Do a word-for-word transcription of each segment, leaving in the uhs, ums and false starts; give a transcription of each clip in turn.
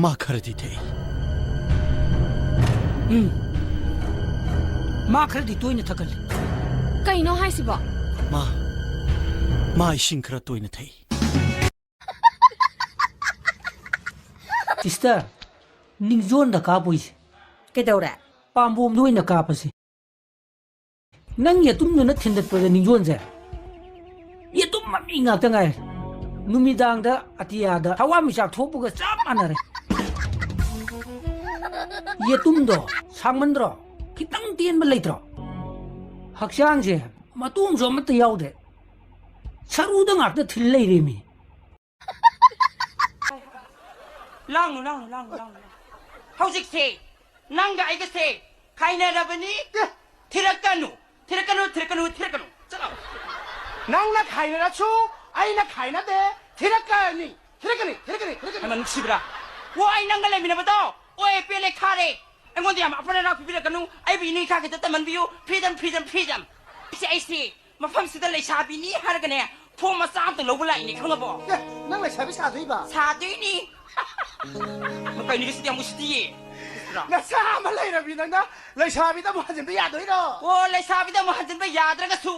ꯃꯥ ꯈꯔꯗꯤ ꯊꯛꯏ꯫ ꯎꯝ꯫ ꯃꯥ ꯈꯔꯗꯤ ꯇꯣꯏꯅ ꯊꯛꯀꯜꯂꯤ꯫ ꯀꯩꯅꯣ ꯍꯥꯏꯁꯤꯕꯣ? ꯃꯥ, ꯃꯥ ꯏꯁꯤꯡ ꯈꯔ ꯇꯣꯏꯅ ꯊꯛꯏ꯫ ꯁꯤꯁꯇꯔ, ꯅꯤꯡꯖꯣꯟꯗ ꯀꯥꯞꯄꯣꯏꯁꯦ꯫ ꯀꯩꯗꯧꯔꯦ? ꯄꯥꯝꯕꯣꯝꯗ ꯑꯣꯏꯅ ꯀꯥꯞꯄꯁꯦ꯫ ꯅꯪ ꯌꯦꯇꯨꯝꯗꯨꯅ ꯊꯤꯟꯗꯠꯄꯗ ꯅꯤꯡꯖꯣꯟꯁꯦ ꯌꯦꯇꯨꯝ ꯃꯃꯤ ꯉꯥꯛꯇ ꯉꯥꯏꯔꯦ꯫ ꯅꯨꯃꯤꯗꯥꯡꯗ ꯑꯇꯤꯌꯥꯗ ꯊꯋꯥꯟꯃꯤꯆꯥꯛ ꯊꯣꯛꯄꯒ ꯆꯞ ꯃꯥꯟꯅꯔꯦ꯫ ꯌꯦꯇꯨꯝꯗꯣ ꯁꯥꯡꯃꯟꯗ꯭ꯔꯣ? ꯈꯤꯇꯪ ꯇꯦꯟꯕ ꯂꯩꯇ꯭ꯔꯣ? ꯍꯛꯆꯥꯡꯁꯦ ꯃꯇꯣꯡꯁꯨ ꯑꯃꯠꯇ ꯌꯥꯎꯗ꯭ꯔꯦ꯫ ꯁꯔꯨꯗ ꯉꯥꯛꯇ ꯊꯤꯜ ꯂꯩꯔꯦꯃꯤ꯫ ꯂꯥꯡꯅꯨ, ꯂꯥꯡꯅꯨ, ꯂꯥꯡꯅꯨ, ꯂꯥꯡꯅꯨ, ꯂꯥꯡꯅꯨ꯫ ꯍꯧꯖꯤꯛꯁꯦ ꯅꯪꯒ ꯑꯩꯒꯁꯦ ꯈꯥꯏꯅꯔꯕꯅꯤ꯫ ꯑꯦ! ꯊꯤꯔꯛꯀꯅꯨ, ꯊꯤꯔꯛꯀꯅꯨ, ꯊꯤꯔꯛꯀꯅꯨ, ꯊꯤꯔꯛꯀꯅꯨ꯫ ꯆꯠꯂꯣ꯫ ꯅꯪꯅ ꯈꯥꯏꯅꯔꯁꯨ ꯑꯩꯅ ꯈꯥꯏꯅꯗꯦ꯫ ꯊꯤꯔꯛꯀꯅꯤ, ꯊꯤꯔꯛꯀꯅꯤ, ꯊꯤꯔꯛꯀꯅꯤ, ꯊꯤꯔꯛꯀꯅꯤ꯫ ꯍꯩꯃꯥ, ꯅꯨꯡꯁꯤꯕ꯭ꯔꯥ? ꯑꯣ, ꯑꯩ ꯅꯪꯒ ꯂꯩꯃꯤꯟꯅꯕꯗꯣ ꯑꯣꯏ ꯄꯦꯜꯂꯦ, ꯈꯥꯔꯦ꯫ ꯑꯩꯉꯣꯟꯗ ꯌꯥꯝ ꯑꯄꯟ ꯑꯔꯥꯛ ꯄꯤꯕꯤꯔꯛꯀꯅꯨ꯫ ꯑꯩꯕꯨ ꯏꯅꯤꯡ ꯏꯀꯥ ꯈꯤꯇ ꯇꯝꯍꯟꯕꯤꯌꯨ꯫ Freedom, freedom, freedom꯫ ꯑꯩꯁꯦ, ꯑꯩꯁꯦ ꯃꯐꯝꯁꯤꯗ ꯂꯩꯁꯥꯕꯤꯅꯤ ꯍꯥꯏꯔꯒꯅꯦ, ꯐꯣꯝ ꯃꯆꯥ ꯑꯝꯇ ꯂꯧꯕ ꯂꯥꯛꯏꯅꯦ, ꯈꯪꯉꯕꯣ? ꯑꯦ, ꯅꯪ ꯂꯩꯁꯥꯕꯤ ꯁꯥꯗꯣꯏꯕ? ꯁꯥꯗꯣꯏꯅꯤ꯫ ꯀꯩꯅꯣ, ꯁꯤꯗꯤ ꯌꯥꯝ ꯎꯁꯤꯠꯇꯤꯌꯦ꯫ ꯎꯁꯤꯠꯇ꯭ꯔꯥ? ꯅꯆꯥ ꯑꯃ ꯂꯩꯔꯕꯤ ꯅꯪꯅ ꯂꯩꯁꯥꯕꯤꯗ ꯑꯃꯨꯛ ꯍꯟꯖꯤꯟꯕ ꯌꯥꯗꯣꯏꯔꯣ? ꯑꯣ, ꯂꯩꯁꯥꯕꯤꯗ ꯑꯃꯨꯛ ꯍꯟꯖꯤꯟꯕ ꯌꯥꯗ꯭ꯔꯒꯁꯨ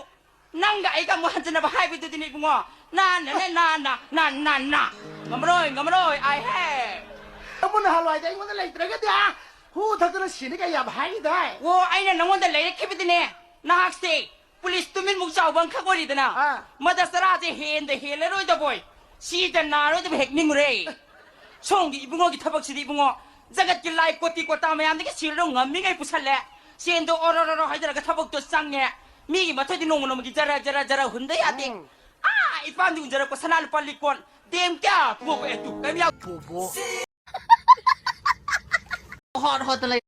ꯅꯪꯒ ꯑꯩꯒ ꯑꯃꯨꯛ ꯍꯟꯖꯤꯟꯅꯕ ꯍꯥꯏꯕꯗꯨꯗꯤꯅꯦ, ꯏꯕꯨꯡꯉꯣ꯫ ꯅꯥ, ꯅꯥ, ꯅꯥ, ꯅꯥ, ꯅꯥ, ꯅꯥ, ꯅꯥ꯫ ꯉꯝꯃꯔꯣꯏ, ꯉꯝꯃꯔꯣꯏ, ꯑꯥꯏ ꯍꯦ꯫ ꯅꯪꯕꯨ ꯅꯍꯥꯟꯋꯥꯏꯗ ꯑꯩꯉꯣꯟꯗ ꯂꯩꯇ꯭ꯔꯒꯗꯤ, ꯑꯥ, ꯍꯨ ꯊꯛꯇꯅ ꯁꯤꯅꯤ ꯀꯥꯏ ꯌꯥꯝ ꯍꯥꯏꯈꯤꯗꯥꯏ? ꯑꯣ, ꯑꯩꯅ ꯅꯪꯉꯣꯟꯗ ꯂꯩꯔꯛꯈꯤꯕꯗꯤꯅꯦ, ꯅꯍꯥꯛꯁꯦ ꯄꯨꯂꯤꯁ ꯇꯨꯃꯤꯟꯃꯨꯛ ꯆꯥꯎꯕ ꯑꯃꯈꯛ ꯑꯣꯏꯔꯤꯗꯅ, ꯑꯥ꯫ ꯃꯗ ꯆꯔꯥꯁꯦ ꯍꯦꯟꯗ ꯍꯦꯜꯂꯔꯣꯏꯗꯕꯣꯏ, ꯁꯤꯗ ꯅꯥꯔꯣꯏꯗꯕ ꯍꯦꯛ ꯅꯤꯡꯉꯨꯔꯦ꯫ ꯁꯣꯝꯒꯤ ꯏꯕꯨꯡꯉꯣꯒꯤ ꯊꯕꯛꯁꯤꯗꯤ ꯏꯕꯨꯡꯉꯣ, ꯖꯒꯠꯀꯤ ꯂꯥꯏ ꯀꯣꯇꯤ ꯀꯣꯇꯥ ꯃꯌꯥꯝꯗꯒꯤ ꯁꯦꯜꯗꯣ ꯉꯝꯃꯤꯉꯩ ꯄꯨꯁꯜꯂꯦ꯫ ꯁꯦꯟꯗꯣ ꯑꯣꯔꯣꯔꯣꯔꯣ ꯍꯥꯏꯗꯔꯒ ꯊꯕꯛꯇꯣ ꯆꯪꯉꯦ꯫ ꯃꯤꯒꯤ ꯃꯊꯣꯏꯗꯤ ꯅꯣꯡꯃ ꯅꯣꯡꯃꯒꯤ ꯖꯔ ꯖꯔ ꯖꯔ ꯍꯨꯟꯗ ꯌꯥꯗꯦ꯫ ꯎꯝ꯫ ꯑꯥ, ꯏꯄꯥꯝꯗꯤ ꯎꯟꯖꯔꯛꯄ ꯁꯅꯥ ꯂꯨꯄꯥ ꯂꯤꯛꯀꯣꯟ꯫ ꯗꯦꯝ ꯀꯌꯥ ꯄꯨꯕ ꯑꯦ ꯇꯨ, ꯀꯩꯝ ꯌꯥꯎ-, ꯕꯣꯕꯣ꯫ ꯍꯣꯠ ꯍꯣꯠꯇ ꯂꯩ꯫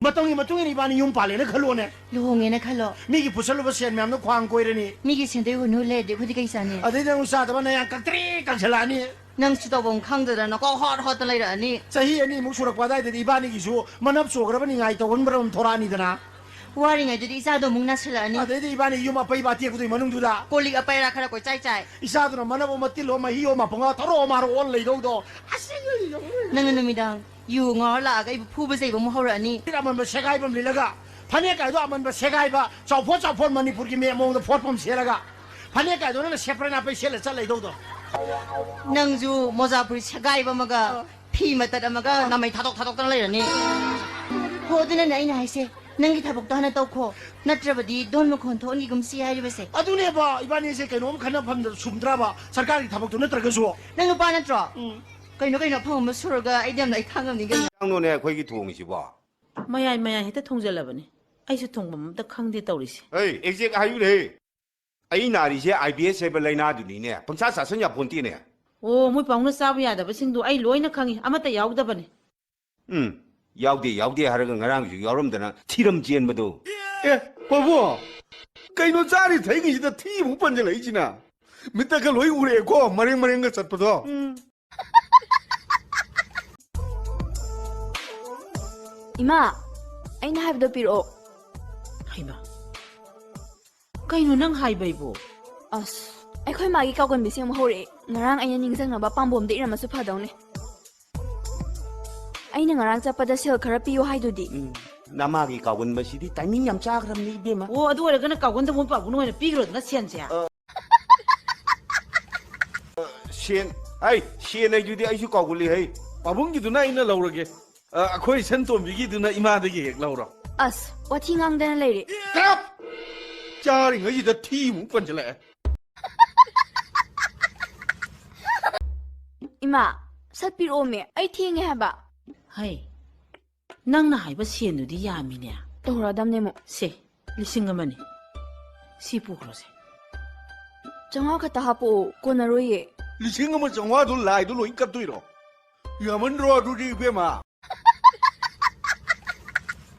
ꯃꯇꯝꯒꯤ ꯃꯇꯨꯡ ꯏꯟꯅ ꯏꯕꯥꯅꯤ ꯌꯨꯝ ꯄꯥꯜꯂꯦꯅ ꯈꯜꯂꯣꯅꯦ꯫ ꯂꯨꯍꯣꯡꯉꯦꯅ ꯈꯜꯂꯣ꯫ ꯃꯤꯒꯤ ꯄꯨꯁꯜꯂꯨꯕ ꯁꯦꯟ ꯃꯌꯥꯝꯗꯣ ꯈ꯭ꯋꯥꯡ ꯀꯣꯏꯔꯅꯤ꯫ ꯃꯤꯒꯤ ꯁꯦꯟꯗꯣꯏ ꯍꯨꯟ ꯍꯨꯟ ꯂꯩꯔꯗꯤ ꯑꯩꯈꯣꯏꯗꯤ ꯀꯩ ꯆꯥꯅꯤ? ꯑꯗꯩꯗꯤ ꯅꯪ ꯆꯥꯗꯕ ꯅꯌꯥꯡ ꯀꯛꯇ꯭ꯔꯤ ꯀꯛꯁꯜꯂꯛꯑꯅꯤ꯫ ꯅꯪꯁꯨ ꯇꯧꯐꯝ ꯈꯪꯗꯗꯅ ꯀꯣꯛ ꯍꯣꯠ ꯍꯣꯠꯇ ꯂꯩꯔꯛꯑꯅꯤ꯫ ꯆꯍꯤ ꯑꯅꯤꯃꯨꯛ ꯁꯨꯔꯛꯄ ꯑꯗꯥꯏꯗꯗꯤ ꯏꯕꯥꯅꯤꯒꯤꯁꯨ ꯃꯅꯞ ꯆꯣꯒ꯭ꯔꯕ ꯅꯤꯡꯉꯥꯏ ꯇꯧꯒꯟꯕ꯭ꯔ ꯑꯃ ꯊꯣꯔꯛꯑꯅꯤꯗꯅ꯫ ꯋꯥꯔꯤꯉꯩꯗꯨꯗꯤ ꯏꯆꯥꯗꯣ ꯑꯃꯨꯛ ꯅꯥꯁꯤꯜꯂꯛꯑꯅꯤ꯫ ꯑꯗꯩꯗꯤ ꯏꯕꯥꯅꯤ ꯌꯨꯝ ꯑꯄꯩꯕ ꯑꯇꯦꯛꯄꯗꯨꯒꯤ ꯃꯅꯨꯡꯗꯨꯗ ꯀꯣꯜ ꯂꯤꯛ ꯑꯄꯩ ꯑꯔꯥꯛ ꯈꯔ ꯀꯣꯏ ꯆꯥꯏ ꯆꯥꯏ꯫ ꯏꯆꯥꯗꯨꯅ ꯃꯅꯞ ꯑꯃ ꯇꯤꯜꯂꯣ ꯃꯍꯤ ꯑꯃ ꯄꯨꯡꯉꯥ ꯊꯧꯔꯛꯑꯣ ꯃꯥꯔꯣ ꯑꯣꯜ ꯂꯩꯗꯧꯗꯣ꯫ ꯑꯁ, ꯅꯪꯅ ꯅꯨꯃꯤꯗꯥꯡ ꯌꯨ ꯉꯥꯎꯔ ꯂꯥꯛꯑꯒ ꯑꯩꯕꯨ ꯐꯨꯕ ꯆꯩꯕ ꯑꯃꯨꯛ ꯍꯧꯔꯛꯑꯅꯤ꯫ ꯑꯃꯟꯕ ꯁꯦꯒꯥꯏꯕ ꯑꯃ ꯂꯤꯠꯂꯒ, ꯐꯅꯦꯛ ꯀꯥꯏꯗꯣ ꯑꯃꯟꯕ ꯁꯦꯒꯥꯏꯕ, ꯆꯥꯎꯐꯣꯠ ꯆꯥꯎꯐꯣꯠ ꯃꯅꯤꯄꯨꯔꯒꯤ ꯃꯦꯞ ꯃꯑꯣꯡꯗ ꯐꯣꯠꯄ ꯑꯃ ꯁꯦꯠꯂꯒ, ꯐꯅꯦꯛ ꯀꯥꯏꯗꯣ ꯅꯪꯅ ꯁꯦꯄ꯭ꯔꯦꯟ ꯍꯥꯞꯄꯩ ꯁꯦꯠꯂ ꯆꯠ ꯂꯩꯗꯧꯗꯣ꯫ ꯅꯪꯁꯨ ꯃꯣꯖꯥ ꯐꯨꯔꯤꯠ ꯁꯦꯒꯥꯏꯕ ꯑꯃꯒ, ꯑ꯫ ꯐꯤ ꯃꯇꯠ ꯑꯃꯒ ꯅꯥꯃꯩ ꯊꯥꯗꯣꯛ ꯊꯥꯗꯣꯛꯇꯅ ꯂꯩꯔꯅꯤ꯫ ꯍꯣ, ꯑꯗꯨꯅꯅꯦ ꯑꯩꯅ ꯍꯥꯏꯁꯦ, ꯅꯪꯒꯤ ꯊꯕꯛꯇꯣ ꯍꯥꯟꯅ ꯇꯧꯈꯣ, ꯅꯠꯇ꯭ꯔꯕꯗꯤ ꯗꯣꯟ ꯃꯈꯣꯟ ꯊꯣꯛꯍꯟꯈꯤꯒꯨꯝꯁꯤ ꯍꯥꯏꯔꯤꯕꯁꯦ꯫ ꯑꯗꯨꯅꯦꯕ, ꯏꯕꯥꯅꯤꯁꯦ ꯀꯩꯅꯣꯝ ꯈꯟꯅꯐꯝꯗ ꯁꯨꯝꯗ꯭ꯔꯕ, ꯁꯔꯀꯥꯔꯒꯤ ꯊꯕꯛꯇꯣ ꯅꯠꯇ꯭ꯔꯒꯁꯨ꯫ ꯅꯪ ꯅꯨꯄꯥ ꯅꯠꯇ꯭ꯔꯣ? ꯎꯝ꯫ ꯀꯩꯅꯣ ꯀꯩꯅꯣ ꯑꯐꯪꯕ ꯁꯨꯔꯒ ꯑꯩꯗꯤ ꯌꯥꯝꯅ ꯑꯩ ꯈꯥꯡꯉꯝꯅꯤ ꯀꯩꯅꯣ꯫ ꯅꯪꯅꯣꯅꯦ ꯑꯩꯈꯣꯏꯒꯤ ꯊꯣꯡꯉꯤꯁꯤꯕꯣ? ꯃꯌꯥꯏ ꯃꯌꯥꯏ ꯍꯦꯛꯇ ꯊꯣꯡꯖꯜꯂꯕꯅꯤ꯫ ꯑꯩꯁꯨ ꯊꯣꯡꯐꯝ ꯑꯝꯇ ꯈꯪꯗꯦ ꯇꯧꯔꯤꯁꯦ꯫ ꯍꯩ, ꯑꯦꯛꯖꯦꯛ ꯍꯥꯏꯌꯨꯅꯦꯍꯦ꯫ ꯑꯩ ꯅꯥꯔꯤꯁꯦ IBS ꯍꯥꯏꯕ ꯂꯥꯏꯅꯥꯗꯨꯅꯤꯅꯦ꯫ ꯄꯪꯆꯥ ꯆꯥꯁꯟ ꯌꯥꯄꯣꯟꯇꯦꯅꯦ꯫ ꯑꯣ, ꯃꯣꯏ ꯄꯥꯎꯅ ꯆꯥꯕ ꯌꯥꯗꯕꯁꯤꯡꯗꯣ ꯑꯩ ꯂꯣꯏꯅ ꯈꯪꯉꯤ, ꯑꯃꯠꯇ ꯌꯥꯎꯗꯕꯅꯤ꯫ ꯎꯝ, ꯌꯥꯎꯗꯦ, ꯌꯥꯎꯗꯦ ꯍꯥꯏꯔꯒ ꯉꯔꯥꯡꯁꯨ ꯌꯥꯎꯔꯝꯗꯅ ꯊꯤꯔꯝ ꯆꯦꯟꯕꯗꯣ꯫ ꯑꯦ, ꯄꯥꯕꯨꯡ, ꯀꯩꯅꯣ ꯆꯥꯔꯤ ꯊꯛꯏꯉꯩꯁꯤꯗ ꯊꯤ ꯑꯃꯨꯛ ꯄꯟꯁꯤꯜꯂꯛꯏꯁꯤꯅ? ꯃꯤꯠꯇꯒ ꯂꯣꯏ ꯎꯔꯛꯑꯦꯀꯣ, ꯃꯔꯦꯡ ꯃꯔꯦꯡꯒ ꯆꯠꯄꯗꯣ꯫ ꯎꯝ꯫ ꯏꯃꯥ, ꯑꯩꯅ ꯍꯥꯏꯕꯗꯣ ꯄꯤꯔꯛꯑꯣ꯫ ꯍꯩꯃꯥ, ꯀꯩꯅꯣ ꯅꯪ ꯍꯥꯏꯕꯩꯕꯨ? ꯑꯁ, ꯑꯩꯈꯣꯏ ꯃꯥꯒꯤ ꯀꯥꯎꯒꯟꯕꯤꯁꯦ ꯑꯃꯨꯛ ꯍꯧꯔꯛꯑꯦ꯫ ꯉꯔꯥꯡ ꯑꯩꯅ ꯅꯤꯡꯁꯤꯡꯅꯕ ꯄꯥꯝꯕꯣꯝꯗ ꯏꯔꯝꯃꯁꯨ ꯐꯗꯧꯅꯦ꯫ ꯑꯩꯅ ꯉꯔꯥꯡ ꯆꯠꯄꯗ ꯁꯦꯜ ꯈꯔ ꯄꯤꯌꯨ ꯍꯥꯏꯗꯨꯗꯤ꯫ ꯎꯝ, ꯅꯃꯥꯒꯤ ꯀꯥꯎꯒꯟꯕꯁꯤꯗꯤ ꯇꯥꯏꯃꯤꯡ ꯌꯥꯝ ꯆꯥꯈ꯭ꯔꯕꯅꯤ ꯏꯕꯦꯝꯃ꯫ ꯑꯣ, ꯑꯗꯨ ꯑꯣꯏꯔꯒꯅ ꯀꯥꯎꯒꯟꯗ ꯃꯣꯏ ꯄꯥꯕꯨꯡ ꯑꯣꯏꯅ ꯄꯤꯈ꯭ꯔꯣꯗꯅ ꯁꯦꯟꯁꯦ꯫ ꯑ, ꯁꯦꯟ, ꯍꯩ, ꯁꯦꯟ ꯍꯥꯏꯗꯨꯗꯤ ꯑꯩꯁꯨ ꯀꯥꯎꯒꯜꯂꯤ ꯍꯩ꯫ ꯄꯥꯕꯨꯡꯒꯤꯗꯨꯅ ꯑꯩꯅ ꯂꯧꯔꯒꯦ꯫ ꯑ, ꯑꯩꯈꯣꯏ ꯁꯟ ꯇꯣꯝꯕꯤꯒꯤꯗꯨꯅ ꯏꯃꯥꯗꯒꯤ ꯍꯦꯛ ꯂꯧꯔꯣ꯫ ꯑꯁ, ꯋꯥꯊꯤ ꯉꯥꯡꯗꯅ ꯂꯩꯔꯦ꯫ ꯀꯔꯞ! ꯆꯥꯔꯤꯉꯩꯁꯤꯗ ꯊꯤ ꯑꯃꯨꯛ ꯄꯟꯁꯤꯜꯂꯛꯑꯦ꯫ ꯏꯃꯥ, ꯁꯠ ꯄꯤꯔꯛꯑꯣꯃꯦ, ꯑꯩ ꯊꯦꯡꯉꯦ ꯍꯥꯏꯕ꯫ ꯍꯩ, ꯅꯪꯅ ꯍꯥꯏꯕ ꯁꯦꯟꯗꯨꯗꯤ ꯌꯥꯝꯃꯤꯅꯦ꯫ ꯇꯧꯔꯛꯑꯗꯝꯅꯦ ꯑꯃꯨꯛ꯫ ꯁꯦ, ꯂꯤꯁꯤꯡ ꯑꯃꯅꯤ꯫ ꯁꯤ ꯄꯨꯈ꯭ꯔꯣꯁꯦ꯫ ꯆꯥꯝꯃꯉꯥ ꯈꯛꯇ ꯍꯥꯞꯄꯛꯑꯣ, ꯀꯣꯟꯅꯔꯣꯏꯌꯦ꯫ ꯂꯤꯁꯤꯡ ꯑꯃ ꯆꯥꯝꯃꯉꯥꯗꯨ ꯂꯥꯏꯗꯨ ꯂꯣꯏ ꯀꯠꯇꯣꯏꯔꯣ? ꯌꯥꯝꯃꯟꯗ꯭ꯔꯣ ꯑꯗꯨꯗꯤ, ꯏꯕꯦꯝꯃ?